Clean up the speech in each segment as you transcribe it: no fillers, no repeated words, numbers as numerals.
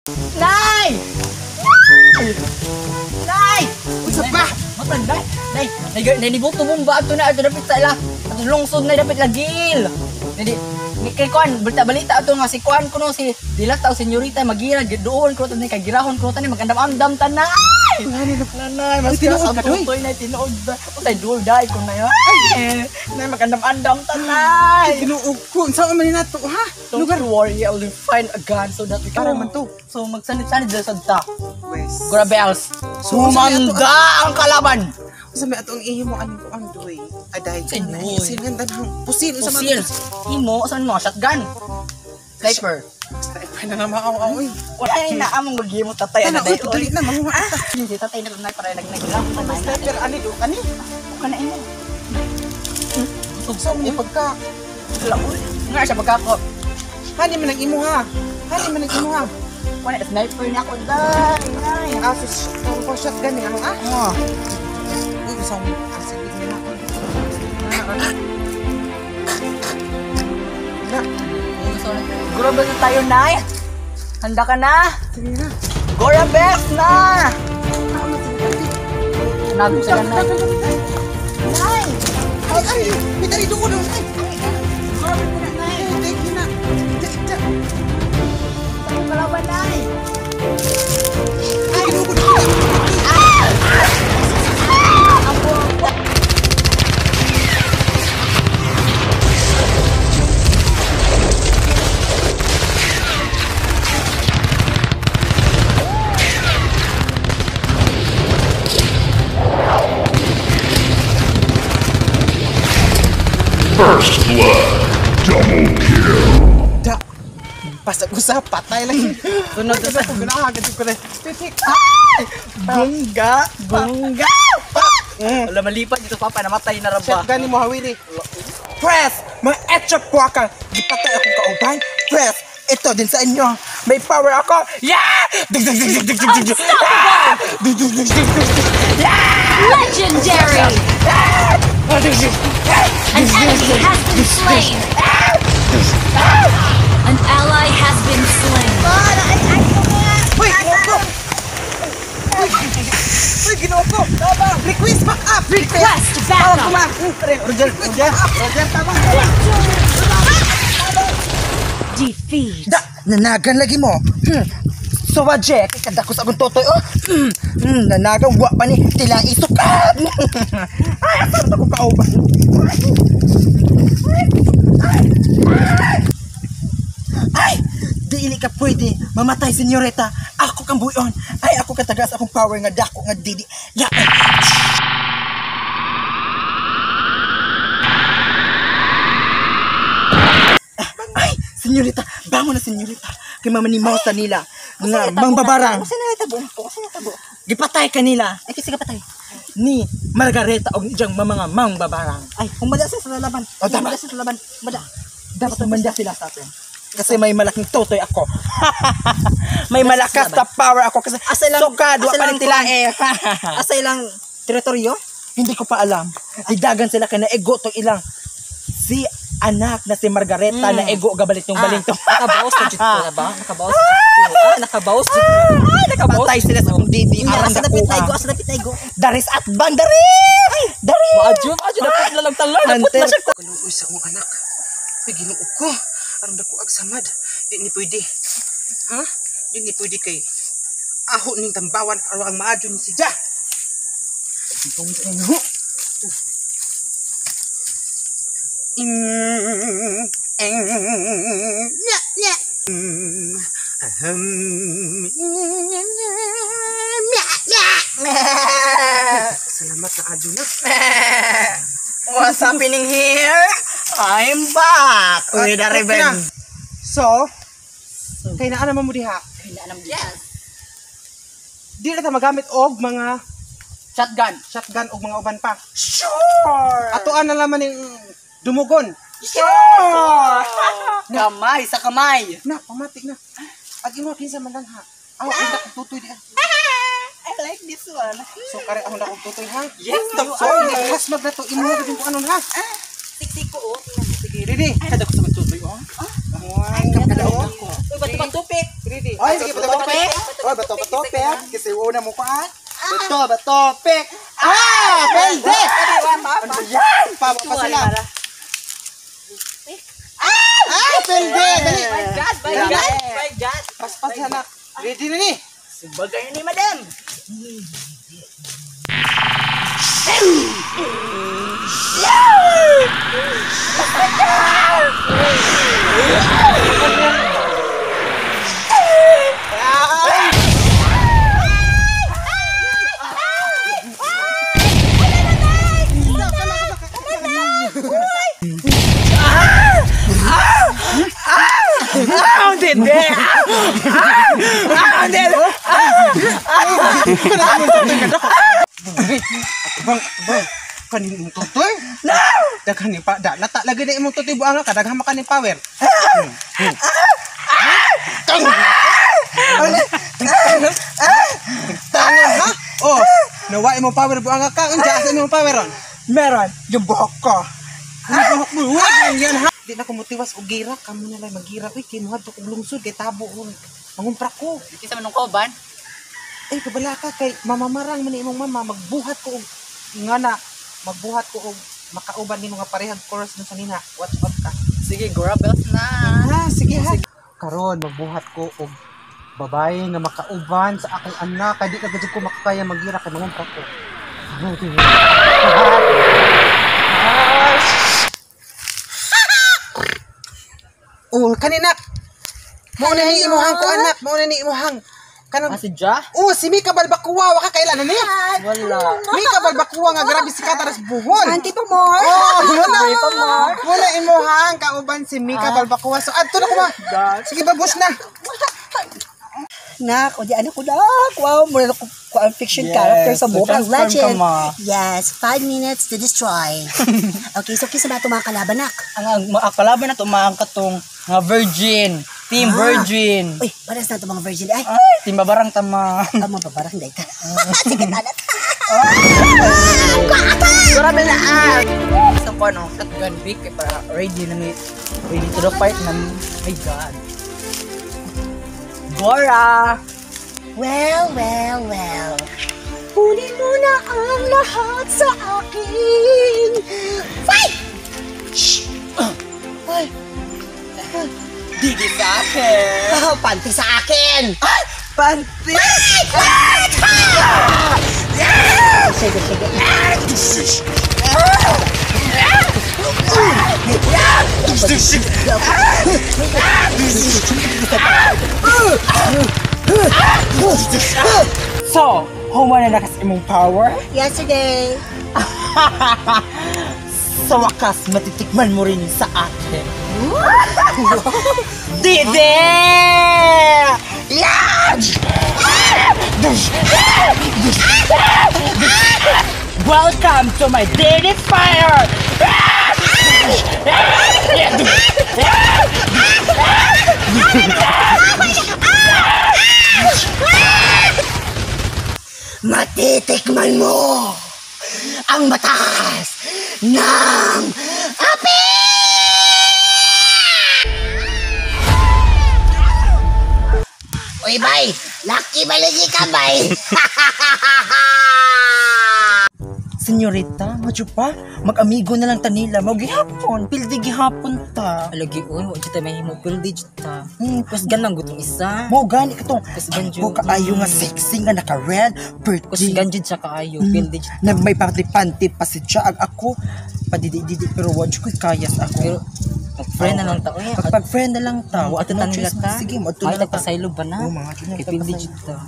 Nay! Nay! Unsa pa? Matan, nay! Nay! Nay, nay, nibuto bomba ato na ato dapit sa ila. Ato lungsod na dapit lagil. Nadi ni kay kuan balita-balita ato nga si kuan kuno si Dilata o Senyorita magira doon kuno ni kay girahon kuno tani magandam-andam tanay. Nanay, mas Ay, tinuod ang ka, doy. tutoy na tinuod ba? Usay duol dai ko na yun. Ay, nay magandam-andam tanay. Tinuog ko. Unsa man ni nato ha? Don't Lugar worry, I will find a gun so that we can... Parang man to. So magsanid-sanid sa ta. Wes. Grabe else. So, unsa may ato- Sumanda ang kalaban! Unsa may ato ang ihimo aning kuan doy? Aday. Sinuy. Singandan hang pusil unsa man Pusil. Imo, saan mo? Shotgun. Sniper. Sniper na naman ako ako eh. Wala na inaamong magimo tatay. Ana, Ano uy, dali na manguha ta. Si tatay na tunay para nagnaglang. Sniper ani do kani. Ka na imo. So ni pagka Laul. Nga siya pagkako. hani man ang imo ha. Hani man ang imo ha. Wala sniper na ako dai. Nay. Aso ang ko shotgun ni ang ah. Oh. Uy, unsa mo sige na. Na, Grabe na tayo, Nay. Handa ka na? sige na. Gora best na! Nago sila, Nay. Nay! Ay, ay, may dari doon. Ay, Grabe na, Nay. ay, thank you na. Da, da. Tayo kalaban, Nay. Ay, ginoo ko. First blood. Double kill. Da. Pasag usap, patay lang. Sunod Sa ko ganahan ko na. Titik. Bungga! Bungga! Wala malipat dito papa, namatay na raba. Shotgun ni mo hawili. Press! Mga etcha po ka. Gipatay akong kauban. Press! Ito din sa inyo. May power ako. Yeah! Dug dug dug dug dug dug dug. Ah! Dug dug dug dug dug dug. Legendary! Ah! Dug dug. An enemy has been slain! An ally has been slain! Uy, ginoo ko! Uy, uy, ginoo ko! Request back up! Request backup! Roger, Roger, Roger, tama. Defeat! Da, nanagan lagi mo. So wa Jack, kadako sa akong totoy oh. Nanagan wa pa ni tilang isukat. Ay, asa ko kauban. Ay, dili ka pwede mamatay senyorita. Ako kang buyon. Ay, ako katagas akong power nga dako nga didi. Ya. Ay, senyorita, bangon na senyorita. Kay mama ni Mausa nila nga mangbabarang. Kasi natabo na po, kasi natabo. Gipatay kanila Ay, kasi kapatay. ni Margareta og iyang mga mangbabarang. Ay, humada sila sa laban. Oh, tama. Humada sila sa laban. Humada. Dapat tumanda sila sa atin. Kasi may malaking totoy ako. May malakas na power ako kasi Asa lang- sukad, wa asa pa lang rin tila eh. Asa ilang teritoryo? Hindi ko pa alam. Ay dagan sila kay naego tong ilang si anak na si Margareta na ego gabalit yung balintong. Nakabawas na jud ko na ba? Nakabawas jud ko. Ah, nakabawas jud ko. Ah, nakabawas. Patay sila sa akong didi. Unya, Arang asa dapit dakuha. na igo, asa dapit na igo. Daris at bandari! Dari! Maadyo, maadyo dapit na lang talan. Dapit na siya. Kaluoy sa akong anak. Ay, ginoo ko. Aron dako ag samad. Di ni pwede. Ha? Di ni pwede kay aho ning tambawan aron ang maadyo ni siya. Itong ano? Nya, nya. Ahem, nya, nya. Salamat na adyo na. What's happening here? I'm back with a revenge. So, kay naa naman mo diha. Yes. Di na ta magamit og mga Shotgun. shotgun og mga uban pa. Sure. Atoan na laman ning dumugon. Sure. Kamay sa kamay. Na, pamati na. Ag imo kinsa man lang ha. Aw, ang dakong tutoy di. I like this one. So kare ang dakong tutoy ha. Yes, you So, are. hasmag na to imo gid ko anon ha. Siksik ko oh. Sige, ready. Kada ko sa magtutoy oh. Ay, kapkadaog ako. Uy, bato bato. Patupik. Ready. Oy, sige, bato bato pek. Oy, bato bato pek. Kasi una mo kuan. Bato bato pek. Ah, pwede. Ano ba yan? Pa pa sila. Ah, pwede. Dali. My God, my God, my God. Paspas anak. Ready na ni. Bagay ni madam. Bang, bang. Kanin imong tutoy? No! Daghan ni pa, da, lata lagi na imong tutoy buanga ka, daghan man kaning power. Tanga ha? Oh, nawa imong power buanga ka, unsa asa imong power ron? Meron yung buhok ko. Ang buhok mo, wag yan ha. Di na ko motiwas og gira, kamo na lang magira. Uy, kay moadto kog lungsod kay tabo ko. Mangumpra ko. Kinsa man nung kauban? Ay, kabala ka kay mamamarang man ni imong mama, magbuhat ko og nga na, magbuhat ko og makauban nimo nga parehag course nun sa nina. Watch out ka. Sige, grabels na. Ah, sige ha. Karon magbuhat ko og babae nga makauban sa akong anak kay di ka gud ko makakaya magira kay mangumpra ko. Oh, kaninak. Mao na ni imuhang ko anak, mao na ni imuhang. Kanang Ah, si Ja? Oh, si Mika Balbakuwa, waka kailan na niya. Wala. Mika Balbakuwa nga grabe si Kataras Buhol. Auntie pa more. Oh, wala. Wala imuhang kauban si Mika Balbakuwa. So adto na ko ma. Sige babos na. Nak, o di ano ko nak. Wow, mura ko ko ang fiction Yes, character sa so Mobile transform ka, Legend. ma. Yes, 5 minutes to destroy. Okay, so kinsa ba itong mga kalaban, nak? Ang kalaban na to maangkat tong nga virgin. Team Virgin. Uy, pares na itong mga virgin. Ay, Ay, team babarang tama. ang mga babarang dahil ka. Sige, talat. Grabe na ah. Sa ko ano, shotgun big kay para ready na mi. Ready to the fight na mi. My God. Gora! Well, well, well. Kunin mo na ang lahat sa akin. Fight! Shh! Ay, Didi sa akin! oh, panty sa akin! Panty! Sige, sige. So, human na nakas imong power? Yesterday. Sa wakas, matitikman mo rin sa akin. Didi! Yeah! Welcome to my Didi Fire! Matitikman mo ang batas ng api! Uy, bay! Lucky baligi ka, bay! Senyorita, madyo pa, mag-amigo na lang ta nila. Mao gihapon, pildi gihapon ta. Alagi uy, wa jud ta mahimo pildi jud ta. Kusgan lang gutong isa. Mo gani katong Kusgan jud. ko kaayo nga sexy nga naka red birthday. Kusgan jud siya kaayo, pildi jud. Na may panty-panty pa si siya ag ako padidi-didi pero wa jud ko'y kaya sa ako. Pero mag-friend na lang ta. Uy, Pag friend na lang ta, wa ato no ta nila choice. ta. Sige, mo na Ay, lang ta. tagpasaylo ba na? Oo, mga jud na Kay pildi jud ta.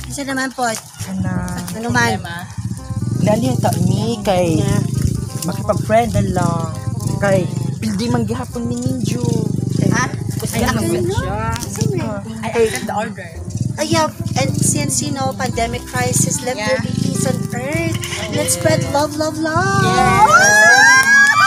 Isa naman po. Ana. Ano man? Nali ta mi kay makipag-friend na lang kay pildi man gihapon ni ninyo. Ha? Kusgan lang jud siya. I accept the order. Yeah, and since, pandemic crisis, let there be peace on earth. Let's spread love, love, love. Yes.